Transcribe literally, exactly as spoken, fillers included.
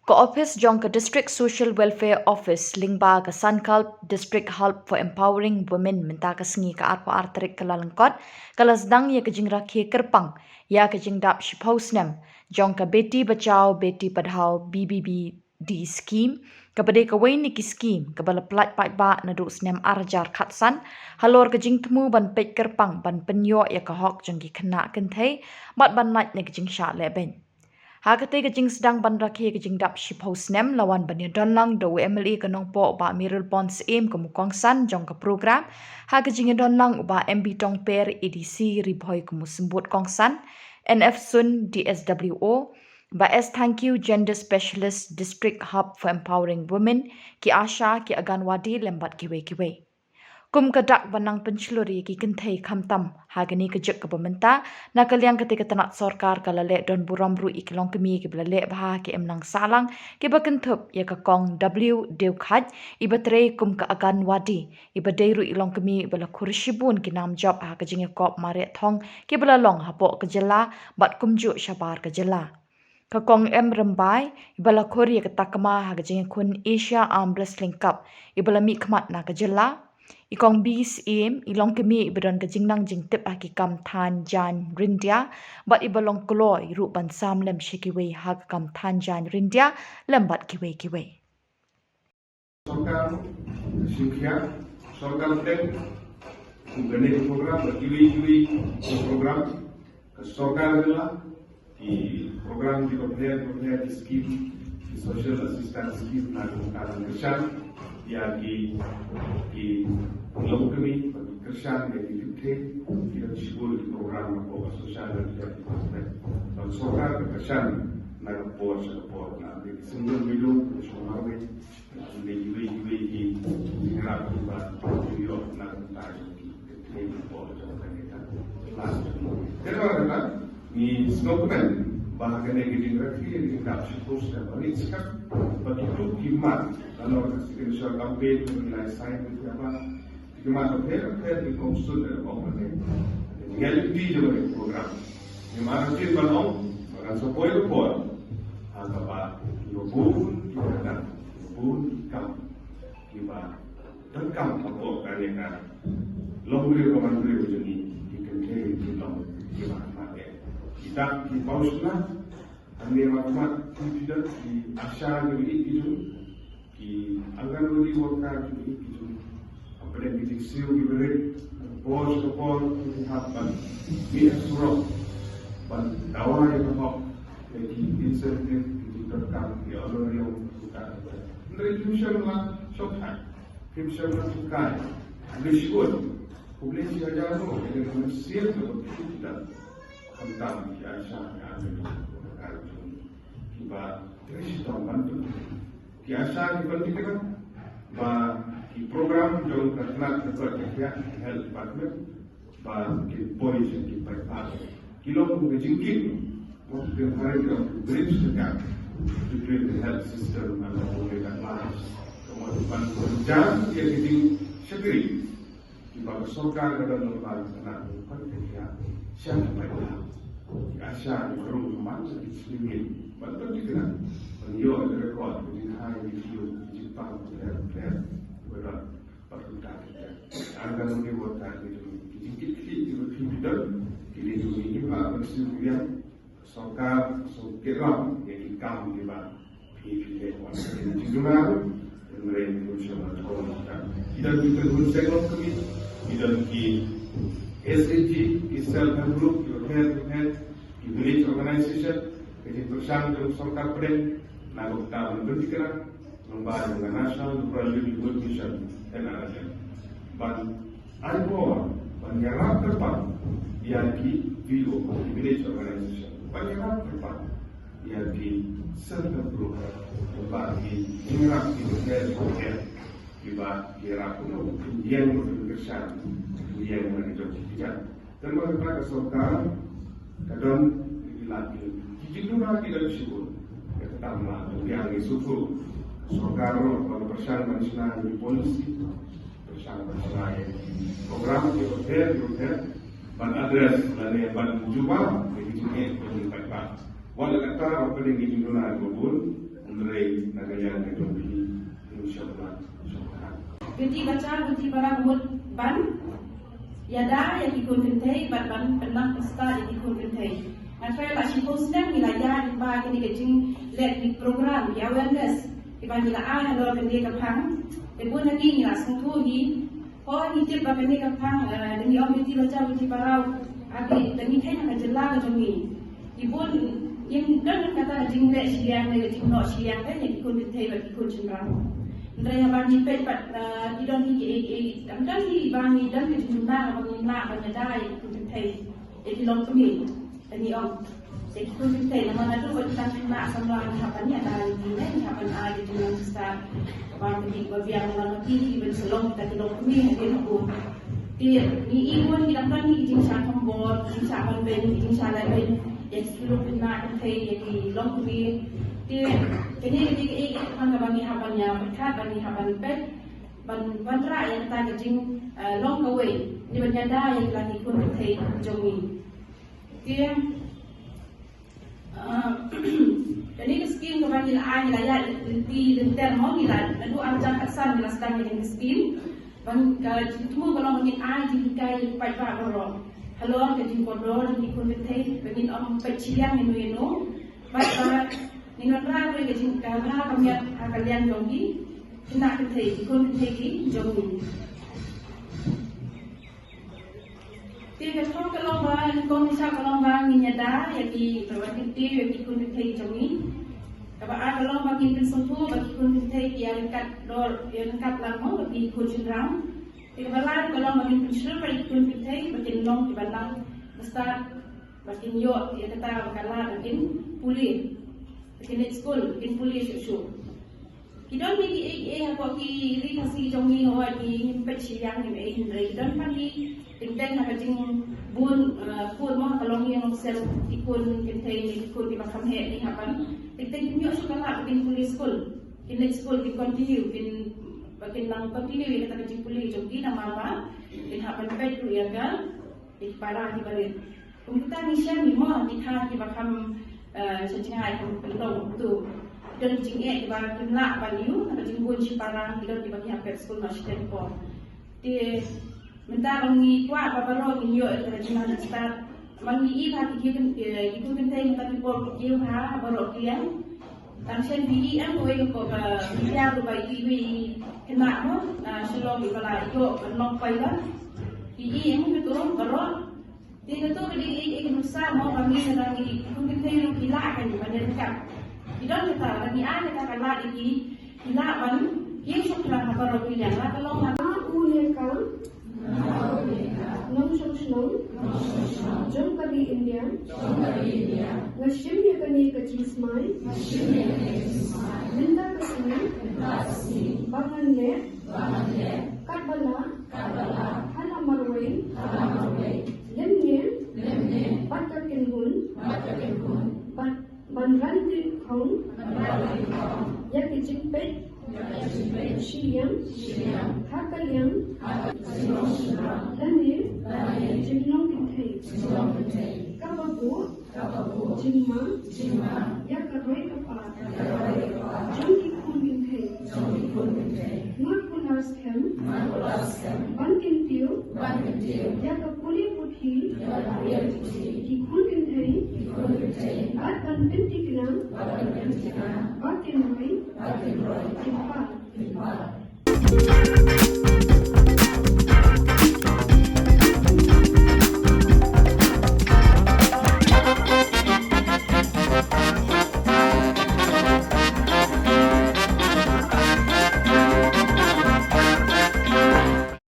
Ka ophis jong ka District Social Welfare Office lyngba ka Sankalp District Hub for Empowering Women mynta ka sngi ka arphew ar tarik Kyllalyngkot ka la sdang ïa ka jingrakhe kyrpang ïa ka jingdap shiphew snem jong ka Beti Bachao Beti Padhao B B B D scheme, kaba dei kawei na ki scheme kaba la pyllait paidbah naduh snem ar hajar khatsan halor ka jingthmu ban peit kyrpang ban pynïoh ïa ka hok jong ki khynnah kynthei bad ban lait na ka jingshah lehbeiñ. Ha katei ka jingsdang ban rakhe ka jingdap shiphew snem la wan ban ïadon lang da u M L A ka Nongpoh Bah Mayralborn Syiem kum u kongsan jong ka program, ha ka jingïadon lang u Bah M B Tongper A D C Ri Bhoi kum u symbud kongsan, N F Sun D S W O, Bah S Thangkhiew Gender Specialist District Hub for Empowering Women, ki ASHA, ki Anganwadi lem bad kiwei kiwei. Kum ka dak ba nang pynshlur ïa ki kynthei khamtam ha kane ka juk kaba mynta, na ka liang katei ka tnat sorkar ka la leh don burom ruh ïa ki longkmie kiba la leh bha ha ka imlang sahlang kiba kynthup ïa ka Kong W Dewkhait iba trei kum ka Anganwadi, iba dei ruh i longkmie iba la khur shibun ki nam jop ha ka jingïakop mareh thong kiba la long hapoh ka jylla bad kumjuh shabar ka jylla. Ka Kong M Rymbai, iba la khur ïa ka takma ha ka jingïakhun Asia Arm Wrestling Cup, iba la mihkhmat na ka jylla. I Kong B Syiem, i longkmie iba don ka jingnang jingtip ha ki kam thaiñ jaiñ ryndia, bad iba long kloi ruh ban sam lem sha kiwei ha ka kam thaiñ jaiñ ryndia, lem bad kiwei kiwei. Sorkar, shimkhia, sorkar pdeng, kum kane ka program, bad kiwei kiwei ki program, ka sorkar jylla, ki program kiba pher, kiba pher, ki scheme, ki social assistance scheme, na ka bynta ban kyrshan ïa ki, ki longkmie, ban kyrshan ïa ki kynthei, ki don shibun ki program na ka social welfare department. Ban sorkar ka kyrshan na ka por sha ka por, na ka single window, ka shong marwei, Te ngi sngewkmen ba ha kane ka jingrakhe ka jingdap shiphew snem ba ngi skhem ba kito ki mat, la long ka signature campaign, ka lai sign, ka ba ki mat ka pher ka pher ki kongsan da kong kane. Ngi ïa lynti jong kane ka program. Ngi mat ka jingban ong ba kan sa poi ka por ha kaba ki bun ki kyrdan, ki bun ki kam kiba donkam hapoh kane ka longbriew ka manbriew jong ngi, ki kynthei ki long kiba mat eh. Kita ki pausna, hangne ba mat ki pidot, ki ASHA kiba ïeit ki jong, ki Anganwadi worker kiba ïeit ki jong. Hapdeng ki jingsiew kiba rit, por sha por ki hap ban mih ha surok ban dawa ïa ka hok, ïa ki incentive, ki jingdonkam, ki honorarium, kita. Hynrei kim shym la shongthait. Kim shym la tukai. Lei shi un. Khublei shi hajar nguh ïa ka mynsiem kaba khih kdar. Khamtam ki ASHA, ki ASHA, kiba trei shitom ban pynthikna. Ki ASHA ki pynthikna ba ki program jong ka tnat ka koit ka khiah, health department, ba kin poi sha ki paidbah. Ki long kum ka jingkit, what we can call it, the bridge the gap between the health system and the public at large. Ka mut ban pynjah ïa ki jingshakri kiba ka sorkar ka don lyngba ka tnat ka koit ka khiah sha ki paidbah. Ki ASHA ki rung man ki sngewbha ban pynthikna, ban ïoh ïa ka record ka jinghai, ka jingkiew, ka jingpang, ka jingpang, ka jingpang. Bad kumta kita, Anganwadi worker ki jong ngi, ki jingkit khlieh kiba phi phi don, ki dei jong ngi, kiba ban siew biang. Sorkar sngewthuh ïa ki kam kiba phi phi leh, wan ki jingduna ruh. Hynrei ki don sha ba thong kita, ki don ki kynhun seng longkmie, ki don ki SHG, ki self help group, ki pher ki pher, ki village organization, ki jingpyrshang jong sorkar pdeng na ka bynta ban pynthikna. Lyngba jong ka National Rural Livelihood Mission, N R L M. Ban ai bor, ban ïarap kyrpang ïa ki V O, ki village organization. Ban ïarap kyrpang ïa ki self help group. Lyngba ki jingïarap ki bynta, kiba ïarap kumno, ïeng ban kyrshan, ïeng ban jop ki jingeh. Te namar kata ka sorkar ka don ki lad ki, ki jingduna ki don shibun. Ka tam la, ka biang ngi sngewthuh. Sorkar ruh ka pyrshang ban shna ki policy, pyrshang ban shna ki program kiba pher kiba pher ban address lane ban jubab ïa ki jingeh kiba ngi pat pat. Wat la katta ruh ka don ki jingduna kiba bun. Hynrei na ka liang ka jong phi, phi shong ba, shong ba. Beti bachar, beti para, ka mut ban ïada ïa ki khun kynthei bad ban pynnang pynstad ïa ki khun kynthei. Nga tharai la shiphew snem ngi la ïaid lyngba kine ki jingleh, ki program, ki awareness kiba ngi la ai halor kane ka phang. Te bun na ngi ngi la sngewthuh hi. Hooid, ngi tip ba kane ka phang, eh, da ngi ong beti bachar beti para, ha ka, da ngi kheiñ ha ka jylla ka jong ngi, ki bun, ngim don kata ka jingleh shiliang ne ka jingnoh shiliang te ïa ki khun kynthei bad ki khun shynrang. Hynrei haba ngi peit pat, eh, ki don hi ki, eh, eh, ym don hi ba ngi don ka jingduna ba ngin lah ban ïada ïa ki khun kynthei, ïa ki longkmie. Te ngi ong, te ki khun kynthei, namar naduh ba ki tang khynnah samla ngi hap ban ïada ïa ki, ngi hap ban ai ïa ki jingïaid bad ki ba biang, namar ki dei ban sa long kita ki longkmie hadien habud. Te ngi i bun ki dang don ki jingshah thombor, ki jingshah banbeiñ, ki jingshah lehbeiñ ïa ki khynnah kynthei, ïa ki longkmie. Te kane ka dei kaei kaei kaba ngi hap ban ïa pyrkhat, ba ngi hap ban peit, ban wanrah ïa kata ka jing, eh, long kawei, ne ban ïada ïa kita ki khun kynthei jong ngi. Te, ah, kane ka skim kaba ngi la ai, ngi la ïaid lynti lynter mo, ngi la, naduh arhajar khatsan ngi la sdang ïa kane ka skim. Ba ka jingthmu ka long ba ngin ai jinghikai ïa ki paidbah baroh halor ka jingkordor jong ki khun kynthei, ba ngin ym peit shiliang ïano ïano. Bad ba ngin wanrah ruh ïa ka jingkyrhai ka miat ha ka liang jong ki khynnah kynthei, ki khun kynthei ki jong ngi. Te ka thong ka long ba, nyngkong nyngkong ka long ba ngin ïada ïa ki, ba ngin kyntiew ïa ki khun kynthei jong ngi. Kaba ar ka long ba ngin pynsngewthuh ba ki khun kynthei ki ïaryngkat dor, ïaryngkat lang mo bad ki khun shynrang. Te kaba lai ka long ba ngin pynshlur ba ki khun kynthei ba kin long kiba nang bastad, ba kin ïoh ïa kata ba ka lad ba kin pule, ba kin leit skul, ba kin pule shuh shuh. Ki don hi kiei kiei hapoh ki ri Khasi jong ngi, hooid, ngim peit shiliang, ngim ei, hynrei ki don pat ki kyntien ha ka jingbun, eh, khun mo, ha ka longïing longsem, ki khun kynthei ne ki khun kiba kham heh, ngi hap ban, te, te kin ïoh shuh ka lad ba kin pule skul, kin leit skul, kin continue, kin, ba kin nang continue ïa kata ka jingpule jong ki, namar ba kin hap ban peit ruh ïa ka, ïa ki para kiba rit. Kumta ngi shem hi mo, ki kha kiba kham, eh, sha jngai kham kyndong tu. Don jingeh kiba kim lah ban ïoh na ka jingbun shipara, ki don kiba ki hap peit skul noh shiteng por. Te mynta ba ngi kwah ba baroh ngin ïoh ïa ka jingmane start. Ma ngi i ba ki, ki, eh, ki khun kynthei mynta ki por ki ïoh ha baroh ki liang. Tang shen phi i em kawei ka por ba phi ïa ruh ba i, i khynnah mo na Shillong iba la ïoh ban long pilot. Phi i em kito baroh. Te kato ka dei kaei kaei ka nuksa mo ba ngi, lada ngi, ki khun kynthei ruh ki lah kan ban ïaryngkat. Ki don kata, lada ngi ai kata ka lad ïa ki, ki lah ban ïeng shaphrang ha baroh ki liang, la ka long ha. Nga u Neka, nongshong shnong jong ka ri India. Nga shim ïa kane ka jingsmai mynta ka sngi ba ngan leh katba lah ha la marwei lymne bad ka kynhun, bad ban ran dih khong ïa ki jingpeit shiliang ha ka liang lane jinglong kynthei. Kaba buh jingma ïa ka roi ka par jong ki khun kynthei. Nga kular skhem ban kyntiew ïa ka pule puthi ki khun kynthei bad ban pynthikna ba kin roi kin par.